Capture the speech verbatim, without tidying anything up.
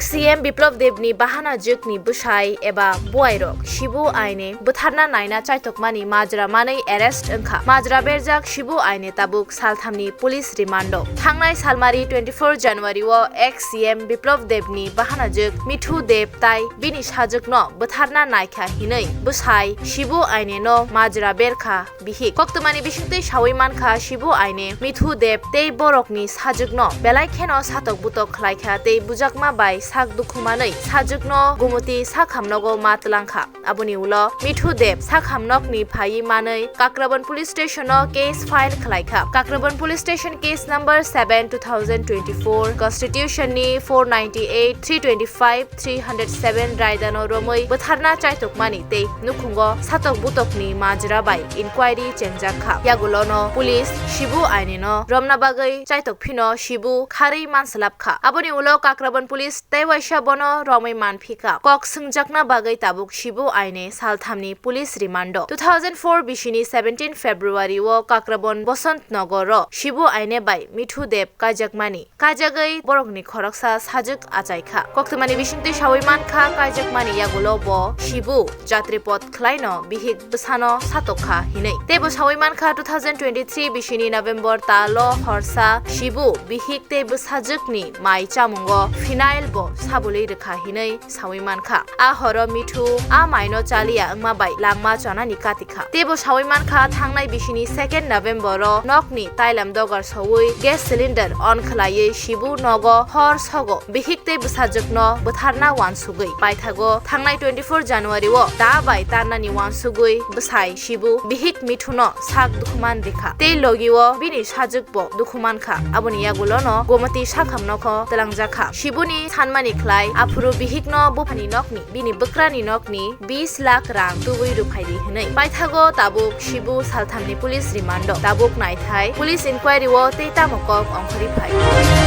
C M Biplab Debni bahanajwkni bwsai eba buairok Shibu Aine bwtharna naina chaitokmani majra manwi arrest wngkha. Majra berjak Shibu Aine tabuk salthamni police remand-o. Thangnai salmari twenty-four January-o ex C M Biplab Debni bahanajwk Mithu Deb tai bini sajwkno bwtharna naikha hinwi bwsai Shibu Aine-no majra berkha bihik. Koktwmani bisingtwi sawi mankha Shibu Aine Mithu Deb tei borokni sajwkno belai kheno satok butok khlaikha tei bujakma bai sak dukhu manwi sajwkno Gumoti sakhamnogo ma twlangkha. Aboni ulo Mithu Deb sakhamnokni phaiwi manwi Kakrabon Police Station-o case file khlaikha. Kakrabon Police Station case number seven two thousand twenty-four, Constitution-ni four ninety-eight, three twenty-five, three hundred seven raidano romwi bwtharna chaitokmani tei nukhungo satok butokni majra bai inquiry chengjak kha. Yagulono police Shibu Aine-no romna bagwi chaitok phino Shibu kharwi manslap kha. Aboni ulo Kakrabon police tei waisa bono romwi manphi kha. Kok swngjakna bagwi tabuk Shibu Aine salthamni police remand-o. Two thousand four bisini seventeen February-o Kakrabon Bosant Nogor-o Shibu Aine bai Mithu Deb kaijakmani. Kaijagwi borokni khoroksa sajwk achaikha. Koktwmani bisingtwi sawi mankha, kaijakmani yagulo bo Shibu jatri pot khlaino bihik bwsano satokha hinwi. Teibo sawi mankha, two thousand twenty-three bisini November talo horsa Shibu bihik tei bwsajwkni mai chamungo phenyl bo sabulwi rwkha hinwi sawi mankha. A horo Mithu a maino chaliya wngma bai langma chonani kati kha. Teibo sawi mankha, thangnai bisini second November-o nokni tailam dogar sowi gas cylinder on khlaiwi Shibu nogo hor sogo bihik tei bwsajwkno bwtharna uansugwi paithago. Thangnai twenty-four January-o ta bai tarnani uansugwi bwsai Shibu bihik Mithuno sak dukhuman rikha tei logi-o bini sajwk bo dukhu mankha. Aboni yagulono Gomoti sakhamnokho twlangjakha. Shibuni sanmani khlai aphuru bihikno buphani nokni, bini bwkrani nokni bis lakh rang tubui rwphaidi hwnwi. Paithago tabuk Shibu salthamni police remand-o. Tabuk naithai police inquiry-o tei tamo kok ongkhorwi phai.